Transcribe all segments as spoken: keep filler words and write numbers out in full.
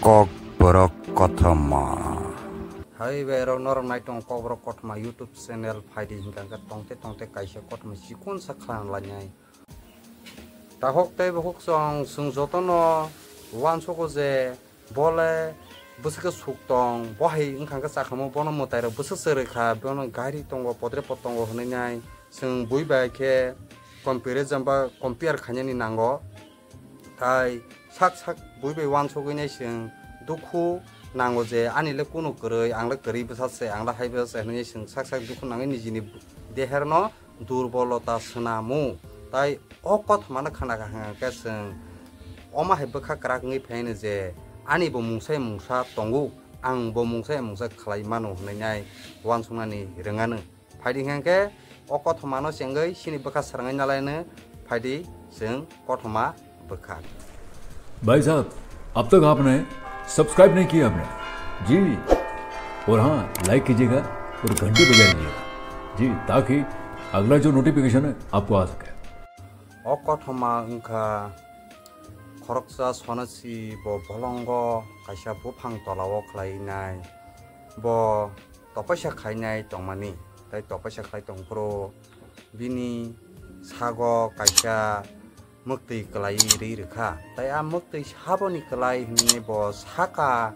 Kokborok Kothoma. Hai bai rok norok nai tong Kokborok Kothoma YouTube channel phaidi hinkha khe tongte tongte kaisa kothoma chikon sa khwlanglainai. Tahok tei bukhuk chwng chwng jotono uansugo je bole bwswk khe suk tong, bo hai wngkha khe chakhamo bono mwtai rok bwswk se rwkha, bono gari tongo, podre pod tongo hwnwi nai chwng bui bai khe comparison ba compare khainani nango. Tai sak sak bui bai uansugwi nai chwng dukhu nango je ani le kunu kwrwi, ang le kwrwi bwsa se, ang le hai bwsa se hwnwi chwng sak sak dukhu nangwi nijini deherno durbolota swnamo. Tai o kothomano khna kha hwnkhe chwng omo hai bwkha kwrak wngwi phaino je ani bo mungsa mungsa tongo, ang bo mungsa mungsa khlai mano hwnwi nai uansuknani rwngano. Phaidi hwnkhe o kothomano chengwi chini bwkha srangwi nalaino phaidi chwng kothoma bwkha. भाई साहब, अब तक आपने सब्सक्राइब नहीं किया आपने। जी, और हाँ, लाइक कीजिएगा और घंटी बजा दीजिएगा। जी, ताकि अगला जो नोटिफिकेशन है, आपको आ सके। O kothoma wngkha khoroksa sonosi bo bolongo kaisa buphang tolao khlainai. Bo topaisa khainai tongmani, tai topaisa khlai tongphuru bini sago kaisa mwktwi kwlaiwi rwi rwkha. Tai a mwktwi saboni kwlai hwnwi bo saka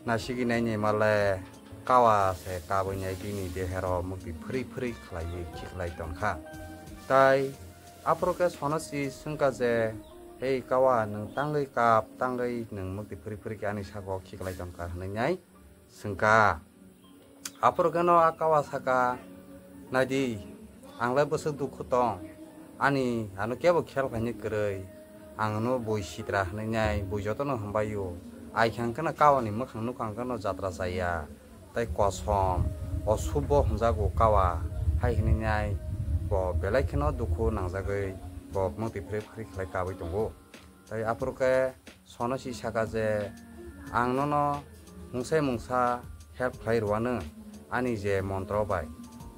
nasigwi nainai male kawa se kabwi nai bini dehero mwktwi phwrwi phwrwi khlaiwi khiklai tongkha. Tai aphuru khe sonosi swngkha je, "Hei kawa, nwng tangwi kap, tangwi nwng mwktwi phwrwi phwrwi khe ani sago khiklai tongkha," hwnwi nai swngkha. Aphuru kheno a kawa saka, "Naidi, ang le bwswk dukhu tong, ani ano kebo khel khaini kwrwi, ang no bui sitra hwnwi nai bui jotono hambai o, ai khang kheno kawa ni mwkhang nukhang kheno jatra chaya, tai kosom, o subo hwnjago kawa," hai hwnwi nai bo belai kheno dukhu nangjagwi bo mwtwi phwrwi phwrwi khlai kabwi tongo. Tai aphuru khe sonosi saka je, "Ang nono mungsa mungsa help khlai rwano ani je montro bai.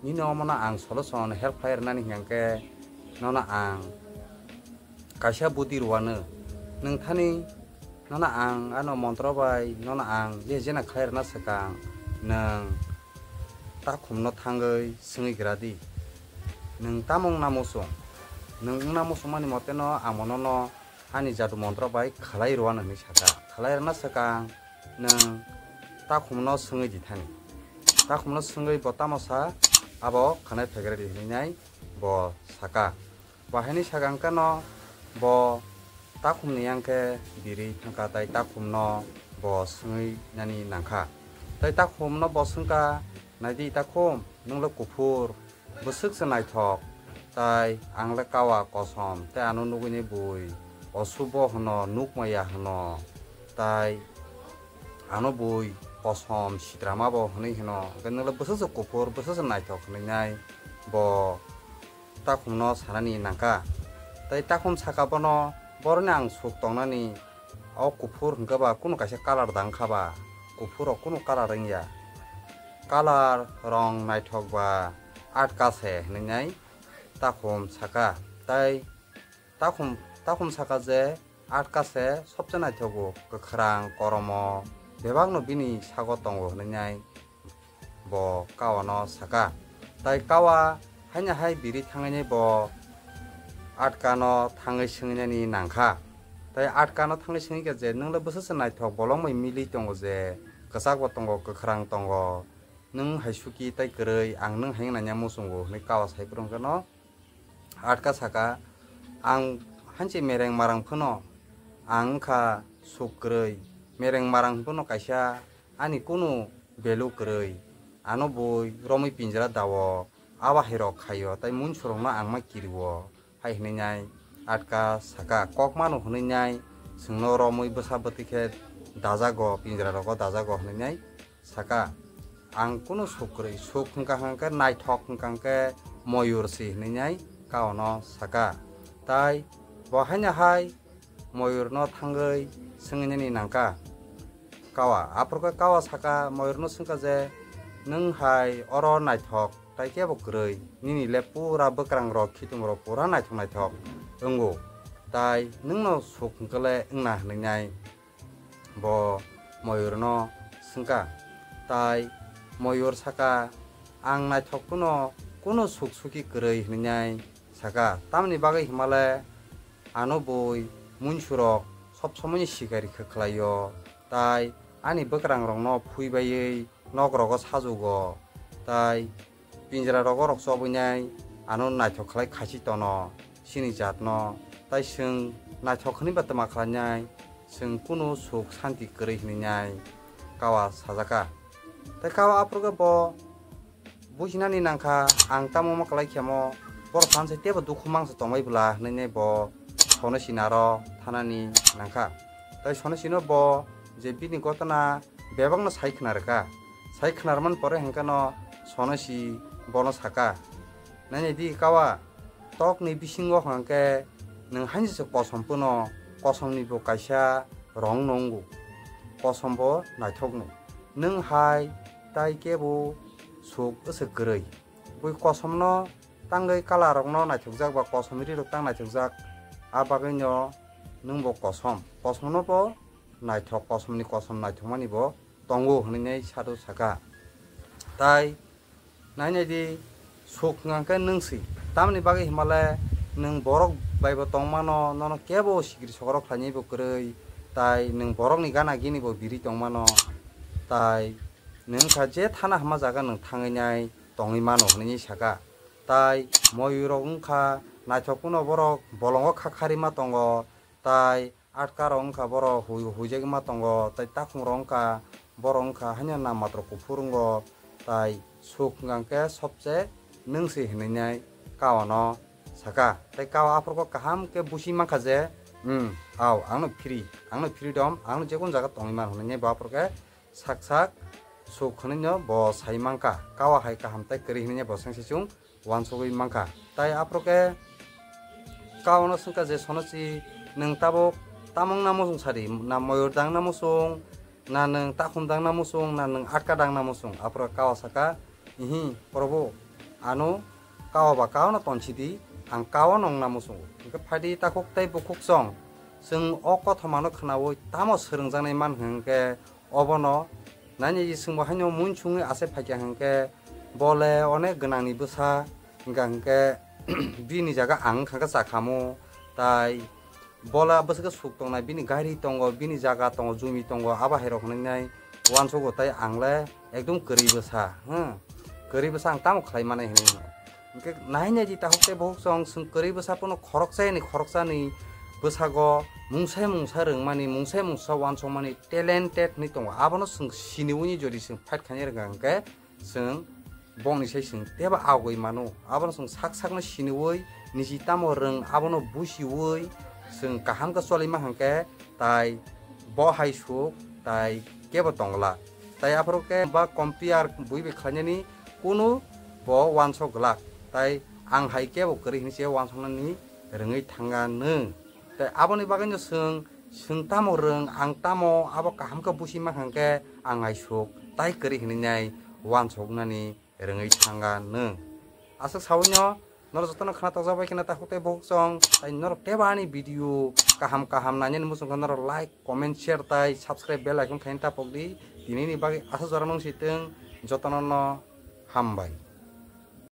Nini omono ang solution help khlai rwnani hwnkhe nono ang kaisa budi rwano. Nwng thani nono ang ano montro bai nono ang je jena khlai rwna swkang nwng takhumno thangwi swngwi gra di. Nwng tamo wngna muchung? Nwng wngna muchungmani moteno ang bonono ani jadu montro bai khlai rwano," hwnwi saka. Khlai rwna swkang nwng takhumno swngwi di thani. Takhumno swngwi bo tamo sa, abo khwnai phegre di hwnwi nai bo saka. Bo haini saka hwnkhe no bo takhumni yang khe biri thangkha tai takhumno bo swngwi nani nangkha. Tai takhumno bo swngkha, "Naidi takhum, nwng le kuphur, bwswk se naithok, tai ang le kawa kosom, tei ano nugwini bui osubo hwno, nukmaya hwno, tai ano bui kosom sitrama bo hwnwi hwno, hwnkhe nwng le bwswk se kuphur, bwswk se naithok," hwnwi nai bo takhumno sanani nangkha. Tai takhum saka bono, "Boroni ang suk tongnani, o kuphur hwnkhe ba kunu kaisa colour dang kha ba, kuphur rok kunu colour wngya, colour rong naithok ba atka se," hwnwi nai takhum saka. Tai takhum, takhum saka je, "Atka se sobse naithogo, kwkhrang, koromo bebakno bini sago tongo," hwnwi nai bo kawano saka. Tai kawa haino hai biri thangwi bo atkano thangwi swngwi nani nangkha. Tai atkano thangwi swngwi kha je, "Nwng le bwswk se naithok, bolong bai milwi tongo je, kwchak bo tongo, kwkhrang tongo, nwng hai suki tai kwrwi, ang nwng hai wngna muchungo," hwnwi kawa sai phuru hwnkhe no atka saka, "Ang hanse mereng marang phano ang wngkha suk kwrwi, mereng marang phano kaisa ani kunu value kwrwi, ano bui romwi pinjra dao, abo hai rok khaio, tai munsurokno ang ma kirio," hai hwnwi nai atka saka. Kok mano hwnwi nai chwngno romwi bwsa bwtwi khe dajago, pinjra rogo dajago hwnwi nai saka, "Ang kunu suk kwrwi, suk hwnkha hwnkhe naithok hwnkha hwnkhe moyur si," hwnwi nai kaono saka. Tai bo haino hai moyurno thangwi swngwi nani nangkha kawa. Aphuru khe kawa saka, moyurno swngkha je, "Nwng hai oro naithok tai kebo kwrwi, nini le pura bwkrang rok, khitung rok pura naithok naithok wngo, tai nwngno suk hwnkhe le wngna," hwnwi nai bo moyurno swngkha. Tai moyur saka, "Ang naithok phano kunu suk suki kwrwi," hwnwi saka. Tamoni bagwi himale ano bui munsurok sob somoini sikari khe khlaio, tai ani bwkrangrokno phui baiwi nok rogo sajugo, tai pinjra rogo rok chobwi nai ano naithok khlai khachi tono chini jatno, tai chwng naithok hwnwi ba twma khlainai, chwng kunu suk santi kwrwi hwnwi nai kawa sajaka. Tai kawa aphuru khe bo bujinani nangkha, ang tamo ma kwlai khemo, borok sanse tebo dukhu mangsa tongbai bwla hwnwi nai bo Sonosi naro thanani nangkha. Tai Sonosino bo je bini gotona bebakno sai khna rwkha. Sai khna rwmani pore hwnkhe no Sonosi bono saka, "Nainai di kawa, tokni bisingo hwnkhe nwng hainse kosom phano, kosomni bo kaisa rong nungo, kosom bo naithokno. Nwng hai tai kebo suk wswk kwrwi. Bui kosomno tangwi kalarokno naithokjak ba kosom rirok tang naithokjak, a bagwino nwng bo kosom, kosomno bo naithok, kosomni kosom naithokmani bo tongo," hwnwi nai sado saka. Tai nainai di, suk hwnkha khe nwng si. Tamoni bagwi himale nwng borok bai bo tongmano, nono kebo sikiri sokorok khlainai bo kwrwi, tai nwng borokni gana gini bo biri tongmano, tai nwng wngkha je thana hama jaga nwng thangwi nai tongwi mano hwnwi saka. Tai moyurok wngkha naithok phano borok bolongo kha kharima tongo, tai atka rok wngkha borok hui-, huijagwi ma tongo, tai takhum rok wngkha borok wngkha haino nam matro kuphur wngo, tai suk hwnkha khe sobse nwng si hwnwi nai kawa no saka. Tai kawa aphuru khe kaham khe busi mankha je, "Hmm, au, angno free, angno freedom, angno jekunu jaga tongwi man," hwnwi bo aphuru khe sak sak suk hwnwi no bo sai mankha. Kawa hai kaham tai kwrwi hwnwi bo sengsi chwng uansugwi mankha. Tai aphuru khe kaono swngkha je, "Sonosi, nwng tabuk tamo wngna muchung sadi? Na moyur dangna muchung, na nwng takhum dangna muchung, na nwng atka dangna muchung?" Aphuru kawa saka, "Ihi, Probhu, ano kawa ba kaono tonsidi, ang kaono wngna muchungo. Hwnkhe phaidi takhuk tei bukhuk chong, chwng o kothomano khnaui tamo swrwngjaknai man hwnkhe obono nainai di chwngbo haino muichungwi achai phaikha hwnkhe, bole onek gwnangni bwsa, hwnkha hwnkhe bini jaga ang wngkha khe chakhamu, tai bola bwswk khe suk tongnai, bini gari tongo, bini jaga tongo, jumi tongo, abo hai rok hwnwi nai uansugo, tai ang le ekdom kwrwi bwsa, hmm, kwrwi bwsa ang tamo khlai manai hwnwi hino." Hwnkhe nai nai di takhuk tei bukhuk chong, chwng kwrwi bwsa phano khoroksa ni khoroksani bwsago mungsa mungsa rwngmani, mungsa mungsa uansukmani talented hwnwi tongo, abono chwng siniui jodi chwng fight khainai rwngkha hwnkhe chwng bongni sai chwng teibo agoi mano. Abono chwng sak sakno siniui, niji tamo rwng abono busiui chwng kaham khe choli ma hwnkhe, tai bo hai suk tai kebo tongla. Tai aphuru khe ba compare bui bai khlainani kunu bo uansuk glak. Tai ang hai kebo kwrwi hwnwi se uansuknani rwngwi thangya nwng. Tai aboni bagwino chwng, chwng tamo rwng, ang tamo, abo kaham khe busi ma hwnkhe ang hai suk tai kwrwi hwnwi nai uansuknani rwngwi thangya nwng. Aswk saui no norok jotono khna tokjak bai kheno takhuk tei bukhuk chong, tai norok teibo ani video kaham kaham nainani muchung khe norok like, comment, share tai subscribe bell icon khaina tapok di. Tinini bagwi aswk jora nung si twng, jotono no hambai.